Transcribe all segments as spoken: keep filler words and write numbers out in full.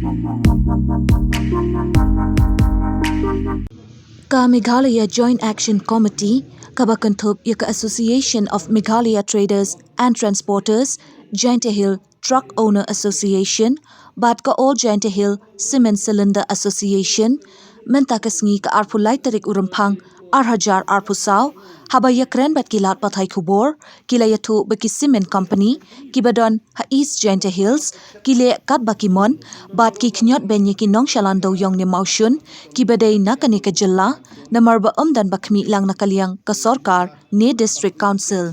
Ka Meghalaya Joint Action Committee, kaba kynthup ïa ka Association of Meghalaya Traders and Transporters, Jaintia Hill Truck Owner Association, bad ka All Jaintia Hill Cement Cylinder Association, mynta ka sngi ka arphew lai tarik u Rymphang, ar hajar arphew saw, haba ïakren bad ki lad pathai khubor, ki la ïathuh ba ki cement company kiba don ha East Jaintia Hills ki leh katba ki mon, bad ki khñiot beiñ ïa ki nongshah lan dewïong ne mawshun kiba dei na kane ka jylla, namar ba ym don ba khmih lang na ka liang ka sorkar ne District Council.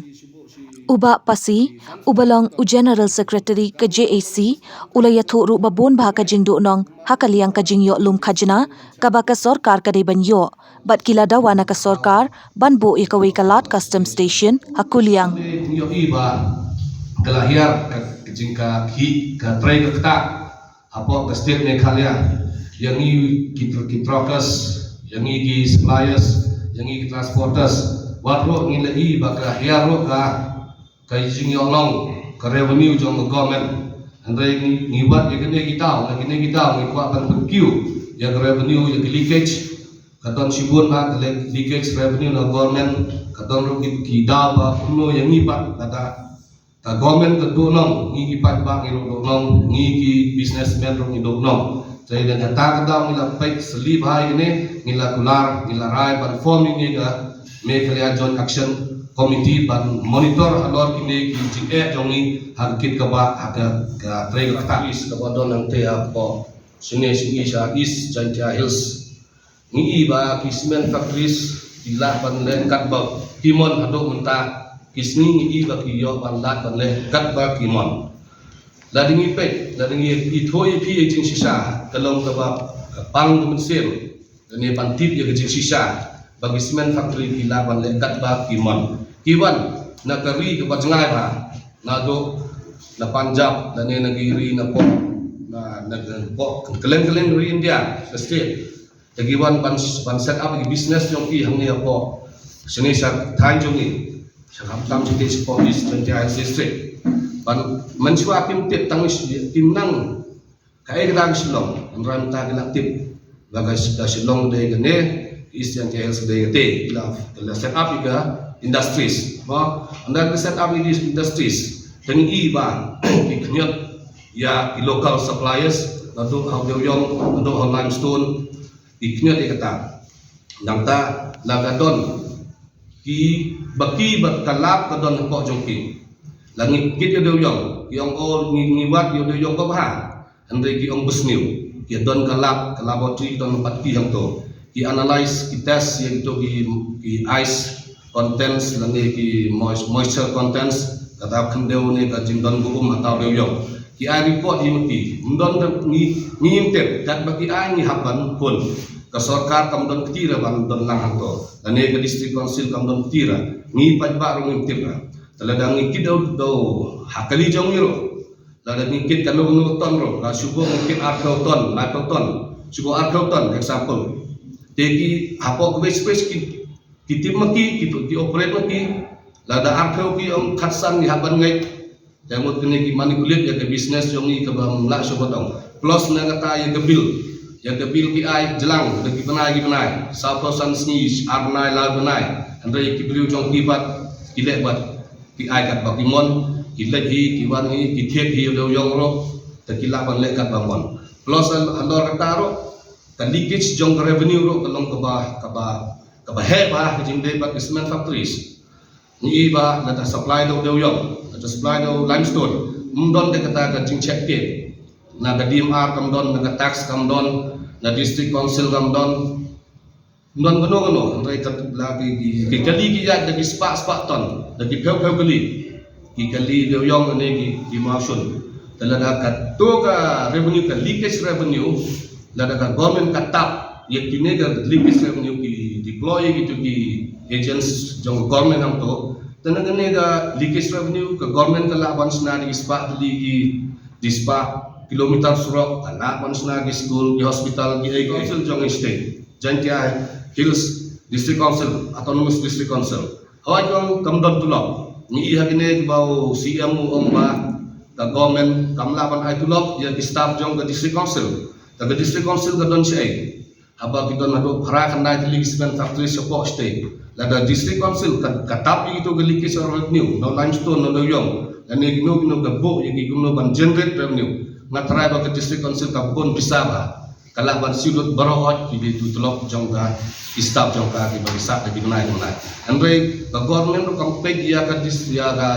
U Bah Passy, uba long u General Secretary ka J A C, u la ïathuh ruh ba bun bha ka jingduhnong ha ka liang ka jingïoh lum khajna kaba ka sorkar ka dei ban ïoh, bad ki la dawa na ka sorkar ban buh ïa kawei ka lad custom station ha Kuliang. Ngi ïohi ba ka la hiar ka, ka jingkit ka trei ka ktah hapoh ka state Meghalaya, ïa ngi ki, ki truckers, ïa ngi ki suppliers, ïa ngi ki transporters. Wat ruh ngi la i ba ka hiar ruh ka, ka jingïoh long ka revenue jong ka government. Hynrei ngi, ngi wad ïa kine ki daw, na kine ki daw ngi kwah ban pynkiew ïa ka revenue, ïa ka leakage. Ka don shibun na ka le-, leakage revenue na government, ka don ruh ki, ki daw ba kumno ïa ngi pat, lada ka government ka duhnong, ngi ki paidbah ngi ruh duhnong, ngi ki businessmen ruh ngi duhnong. Te ïa kata ka daw ngi la peit sylli bha ïa kine, ngi la kular, ngi la rai ban form ïa kine ka Meghalaya Joint Action Committee ban monitor halor kine ki jingeh jong ngi ha ka kit kaba, ha ka, ka trei ka ktah. Is kaba don hangtei hapoh shane sha East Jaintia Hills. Ngi i ba ki cement factories ki lah ban leh katba ki mon haduh mynta. Ki sngi ngi i ba ki ïoh ban lad ban leh katba ki mon. Lada ngi peit, lada ngi ithuh ïa phi ïa jingshisha, ka long kaba, ka pang ka mynsiem, lane ban tip ïa ka jingshisha ba ki cement factory ki lah ban leh katba ki mon. Ki wan na ka ri kaba jngai bha, naduh na Punjab, lane na ki ri na pok, na, na pok kylleng kylleng ri India, ka state. Te ki wan ban, ban set up ki business jong ki hangne hapoh shane sha thaiñ jong ngi, sha khamtam sha East Jaintia Hills District. Ban mynshuwa kim tip tang, kim nang kaei kata ka Shillong, hynrei mynta ki la tip ba ka Shillong dei kane, East Jaintia Hills dei kata, ki la, ki la set up ïa ka industries. Ba ynda ki set up ïa ka industries, te ngi i ba ki khñiot ïa ki local suppliers, naduh ha dewïong, naduh ha limestone, ki khñiot ïa kata. Nangta la ka don ki, ba ki, ba ka lap ka don hapoh jong ki. La ngi kit ïa dewïong, ki ong, o, ngi, ngi wad ïa dewïong ba bha. Hynrei ki ong ba sniew. Ki don ka lab, ka laboratory don bad ki hangto. Ki analyze, ki test ïa kito ki, ki ice contents lane ki mois-, moisture contents, kata khyndew ne ka jingdon ba um ha dewïong. Ki ai report ïa ma ki. Ym don, ngi, ngi ngim tip, katba ki ai ngi hap ban pun. Ka sorkar kam don kti re ban don lang hangto. Lane ka district council kam don kti re. Ngi paidbah ruh ngim tip re. Te lada ngi kit dewïong ha kali jong ngi ruh, lada ngi kit kano kano ton ruh, ka shu ngi kit arphew ton, laiphew ton, shu arphew ton, example. Te ki hapoh ka waste space ki, ki tip ma ki, ki, ki operate ma ki, lada arphew ki ong khatsan ngi hap ban ngeit. Te mut kine ki manipulate ïa ka business jong ngi kaba ym lah shuh ba tong. Plus na kata ïa ka bill. Ïa ka bill ki ai jlang da ki bnai ki bnai. Sawphew san sngi, ar bnai, laiphew bnai. Hynrei ki briew jong ki pat ki leh bad ki ai katba ki mon, ki leit hi, ki wan hi, ki thied hi, dewïong ruh, te ki lah ban leh katba mon. Plus halor kata ruh, ka leakage jong ka revenue ruh ka long kaba, kaba, kaba heh bha ha ka jingdei bad ka cement factories. Ngi i ba lada supply da u dewïong, lada supply da u limestone, ym don de kata ka jingcheck te. Na ka D M R kam don, na ka tax kam don, na district council kam don. Ym don kano kano, hynrei ka la ki, ki, ki kali ki ïaid da ki spah spah ton, da ki phew phew kali. Ki kali dewïong ne ki, ki mawshun. Te lada kato ka revenue, ka leakage revenue, lada ka government ka tap ïa kine ka leakage revenue, ki deploy ïa kito ki agents jong government hangto. Te na kane ka leakage revenue ka government ka lah ban shna da ki spah tylli ki, ki spah kilometer surok, ka lah ban shna ki school, ki hospital, ki ei, council jong i state. Jaintia Hills District Council, Autonomous District Council. Hawai kong kam don tulop. Ngi i ha kine kiba u C M u ong ba Ka government kam lah ban ai tulop ïa ki staff jong ka district council. Ka district council ka don shaei? Haba ki don haduh phra khyndai tylli ki cement factory shapoh shatei. Lada district council ka, ka tap ïa kito ki leakage of revenue, na u limestone, na u dewiong, lane kino kino ka buh ïa ki kumno ban generate revenue, nga tharai ba ka district council ka bun pisa bha. Ka lah ban siew lut baroh hoi ki, ki tulop jong ka, ki staff jong ka, kiba ki sah da ki bnai ki bnai. Hynrei ka government ruh kam peit ïa ka dis-, ïa ka,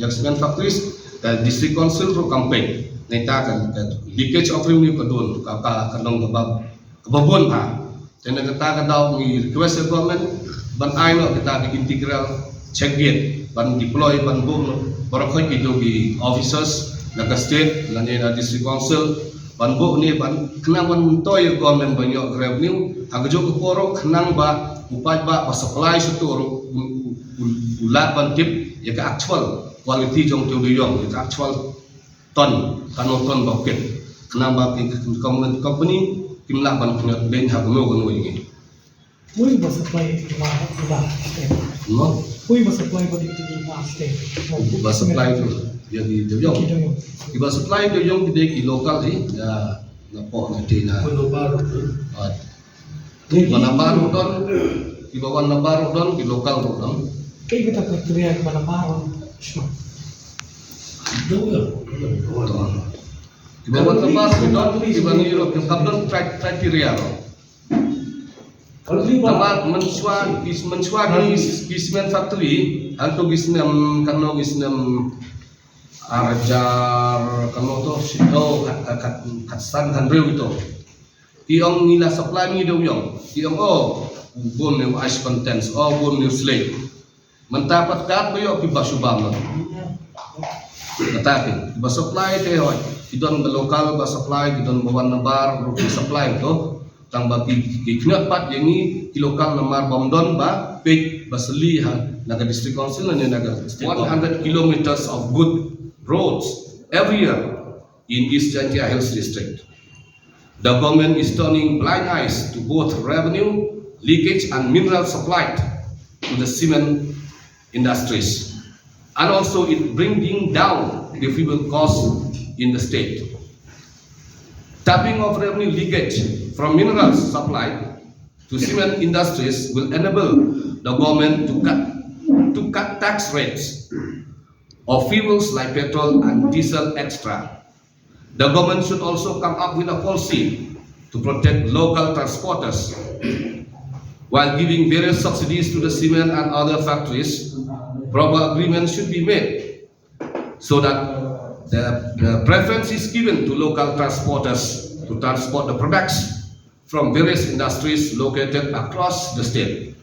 ïa ka cement factories. Ka district council ruh kam peit. Nangta ka, ka leakage of revenue ka don, ka, ka, ka long kaba, kaba bun bha. Te na kata ka daw ngi request ïa government ban ai noh kita ki integral check gate ban deploy, ban buh noh baroh hoi kito ki officers na ka state lane na district council, ban buh ne, ban khnang ban myntoi ïa government ban ïoh revenue ha kajuh ka por ruh, khnang ba u paidbah ba supply sha to ruh u, u, u, u lah ban tip ïa ka actual quality jong uto u dewiong, ïa ka actual ton, katno ton ba u kit, khnang ba ki, ki company, company kim lah ban pynïoh beiñ ha kano kano ïa ngi. Phi ba supply ïa ki ba, ba state. No? Phi ba supply ba ïa ki ba state. Ba supply to ïa ki dewiong. Ki dewiong. Ki ba supply dewiong ki dei ki local hi, ïa, napoh na te na. Wan nabar ruh don. Ah. Wan nabar ruh don, ki ba wan nabar ruh don, ki local ruh don. Kaei kata ka kriteria ki ba nabar ruh don? Sure. Don. Ki ba wan nabar ruh don, ki ba ni ruh, ki ba don kri-, kriteria ruh. Nabar mynshuwa, ki mynshuwa ki, ki cement factory, hangto ki snem, katno ki snem, ar hajar, katno to, shito, kat, kat, kat, katsan, hynriew kito. Ki ong ngi la supply ngi dewiong. Ki ong, oh, bun ne u ash contents, oh, bun ne u slate. Mynta pat kat ba ïoh ki ba shu bam noh. Kata ki ba supply te hoi. Ki don ba local ba supply, ki don ba wan nabar ruh ki supply to. Tang ba ki, ki khñiot pat ïa ngi ki local namar bym don ba peit ba sylli ha na ka district council ne na ka state. One hundred kilometers of good roads every year in East Jaintia Hills District. The government is turning blind eyes to both revenue leakage and mineral supplied to the cement industries, and also it bringing down the fuel cost in the state. Tapping of revenue leakage from minerals supplied to cement industries will enable the government to cut, to cut tax rates of fuels like petrol and diesel extra. The government should also come up with a policy to protect local transporters. While giving various subsidies to the cement and other factories, proper agreement should be made so that the, the preference is given to local transporters to transport the products from various industries located across the state.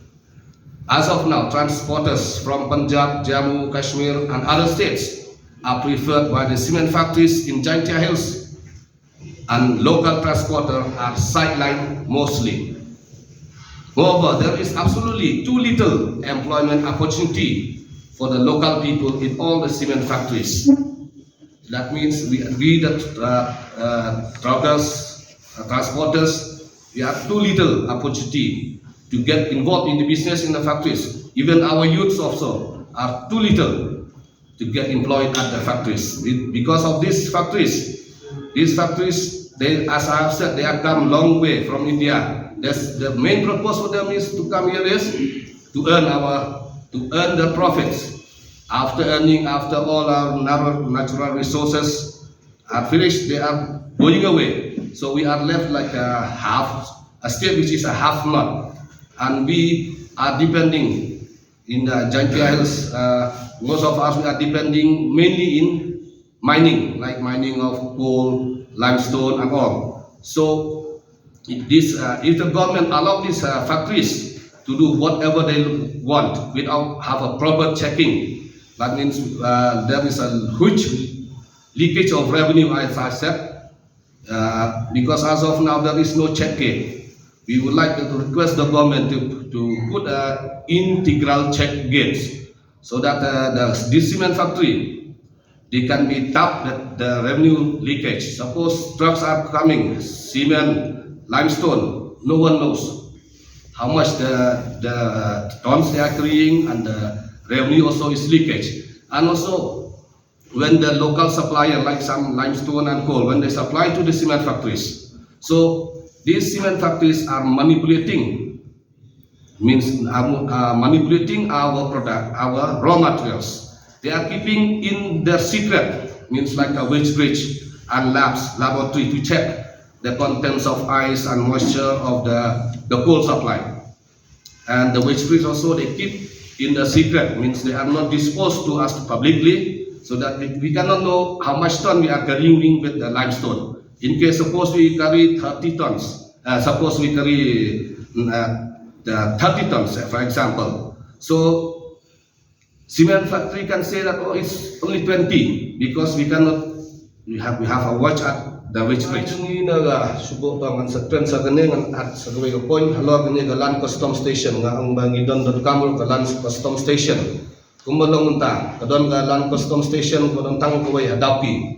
As of now, transporters from Punjab, Jammu, Kashmir, and other states are preferred by the cement factories in Jaintia Hills, and local transporters are sidelined mostly. Moreover, there is absolutely too little employment opportunity for the local people in all the cement factories. That means we, we the, uh, uh, truckers, uh, transporters, we have too little opportunity to get involved in the business in the factories. Even our youths also are too little to get employed at the factories. Be-, because of these factories, these factories, they, as I have said, they have come long way from India. That's the main purpose for them is to come here is to earn our, to earn the profits. After earning, after all our nat-, natural resources are finished, they are going away. So we are left like a half, a state which is a half nut. And we are depending in the Jaintia Hills, uh, most of us, we are depending mainly in mining, like mining of coal, limestone, and all. So if this, uh, if the government allow these, uh, factories to do whatever they want without have a proper checking, that means, uh, there is a huge leakage of revenue, as I said, uh, because as of now there is no check gate. We would like to request the government to, to put a integral check gates so that, uh, the, this cement factory, they can be tapped the, the revenue leakage. Suppose trucks are coming, cement, limestone, no one knows how much the, the tons they are carrying, and the revenue also is leakage. And also, when the local supplier, like some limestone and coal, when they supply to the cement factories. So these cement factories are manipulating, means, um, uh, manipulating our product, our raw materials. They are keeping in their secret, means like a Weighbridge and labs, laboratory to check the contents of ice and moisture of the, the coal supply. And the Weighbridge also, they keep in the secret, means they are not disclosed to us publicly, so that we, we cannot know how much ton we are carrying with the limestone. In case, suppose we carry thirty tons, uh, suppose we carry, mm, uh, the thirty tons, uh, for example. So cement factory can say that, oh, it's only twenty, because we cannot, we have, we have a watch at the Weighbridge. Ngi na ga subo ba ngan sa tren sa kane, ngan at sa kawei ka point halor kane ka land custom station, nga ong ba ngi don don kamul ka land custom station. Kumba long mynta, ka don ka land custom station, kumba don tang kawei ha Dawki.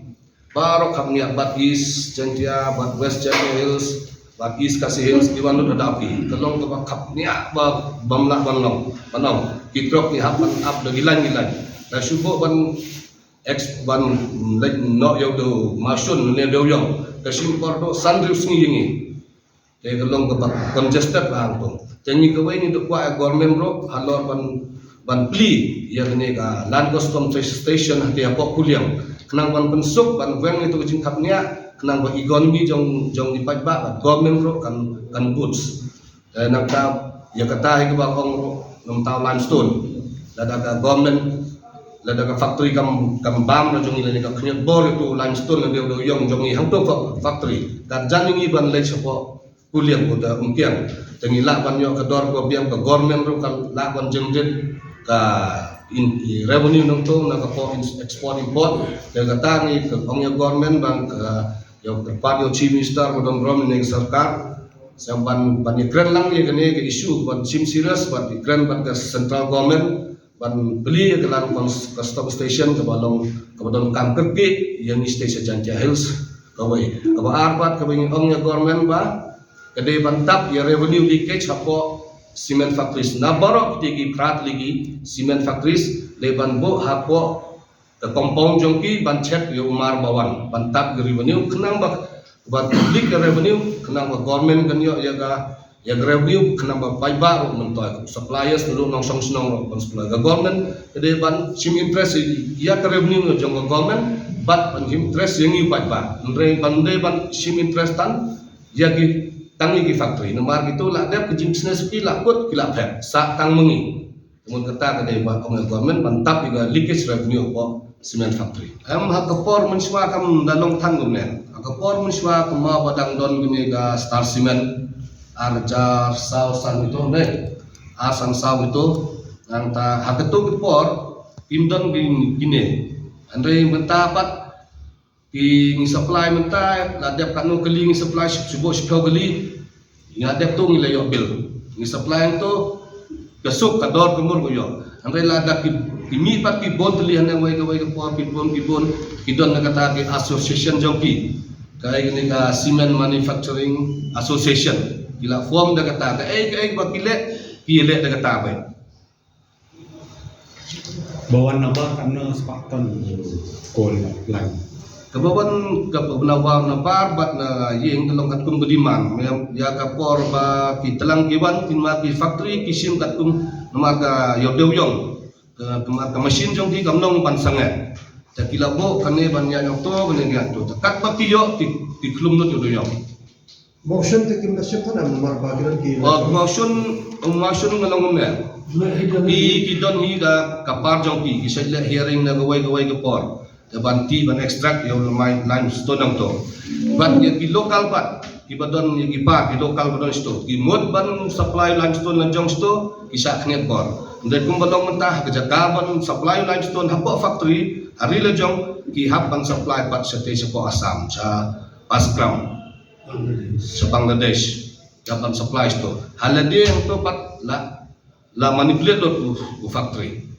Baroh khapniah, bad East Jaintia, bad West Jaintia Hills, bad East Khasi Hills, ki wan lut ha Dawki. Ka long kaba khapniah ba bym lah ban long, ban long. Ki trok ki hap ban ap da ki lain ki lain. Da shu buh ban ex-, ban leit noh ïa u Mawshun ne Dewiong, ka shim por do san riu sngi ïa ngi. Te ka long kaba congested ba hangto. Te ngi kawei ngi dei kwah ïa government ruh halor ban, ban plie ïa kane ka land custom station hapoh Kuliang, khnang ban pynsuk, ban weng ïa tu ka jingkhapniah, khnang ba economy jong, jong ki paidbah, ba government ruh kan, kan boost. Te nangta ïa kata hi kaba ong ruh namar u limestone. Lada ka government, lada ka factory kam, kam bam na jong ngi, lada ka khñiot bor ïa tu limestone, lada u ïong jong ngi hangto fa-, factory, ka jan ngi ban leit shapoh Kuliang ko da Umkiang. Te ngi lah ban ïoh ka dor ka biang, ka government ruh ka lah ban generate ka in, i revenue nangto na ka por in, export import. Te kata ngi ka ong ïa government ba ka, ïa ka pat ïa u Chief Minister ba don burom ne ka sorkar, sa ban, ban ïakren lang ïa kane ka issue, ban shim serious, ban ïakren bad ka central government, ban plie ïa ka land cus-, custom station kaba long, kaba donkam kyrkieh ïa ngi sha Jaintia Hills. Kawei. Kaba ar pat kaba ngi ong ïa government ba ka dei ban tap ïa revenue leakage hapoh cement factories. Na baroh kiti ki phra tylli ki cement factories, dei ban buh hapoh ka compound jong ki, ban check ïa u mar ba wan, ban tap ïa revenue, khnang ba, ba leak ïa revenue, khnang ba government kan ïoh ïa ka, ïa ka revenue, khnang ba paidbah ruh myntoi, suppliers naduh nongshong shnong ruh ban supply. Ka government ka dei ban shim interest ïa ka revenue jong ka government, bad ban shim interest ïa ngi paidbah. Hynrei ban dei ban shim interest tang ïa ki, tang ïa ki factory. Namar kito la dep ka jingbusiness ki, la kut ki la phet, sah tang ma ngi. Te mut kata ka dei ba ong ïa government ban tap ïa ka leakage revenue hapoh cement factory. Em, ha ka por mynshuwa kam da long than kumne. Ha ka por mynshuwa kumba ba dang don kine ka Star Cement, ar hajar saw san kito ne, ar san saw kito. Nangta ha kato ka por kim don ki, kine. Hynrei mynta pat ki ngi supply mynta, la dep katno kali ngi supply, shu-, shu buh shiphew kali. Ngi la dep to ngi la ïoh bill. Ngi supply to ka suk ka dor ka mur ka ïoh. Hynrei lada ki, ki mih pat ki bun tylli hangne kawei kawei ka por, ki bun ki bun, ki don na kata ki association jong ki. Kaei kane ka Cement Manufacturing Association. Ki la form da kata, kaei kaei ba ki leh, ki leh da kata beit. Ba wan nabar katno spah ton coal line? Kaba wan, kaba nabar, nabar bad na ïing ka long katkum ka demand. Ïa, ïa ka por ba ki tlang ki wan, ki ma ki factory ki shim katkum namar ka ïoh dewïong. Ka, namar ka machine jong ki kam long ban sangeh. Te ki la buh kane ban ïa ïoh to, kane ïa to. Te katba ki ïoh ki, ki khlum lut ïoh dewïong. Mawshun te kim da shim than em namar ba ki don ki. Ba mawshun, mawshun nga long kumne. Ki, ki don hi ka, ka par jong ki, ki shait leh hearing na kawei kawei ka por. Te ban tih ban extract ïa u limestone nangto. Bad ïa ki local pat, kiba don ïa ki par, ki local ba don shito. Ki mut ban supply limestone la jong shito, ki shah khñiot bor. Hynrei kumba long mynta, ka jaka ban supply limestone hapoh factory, ha ri la jong, ki hap ban supply pat shatei shapoh Assam, sha Basgram. Sha Bangladesh, ka ban supply shito. Ha lade hangto pat la, la manipulate lut u, u factory.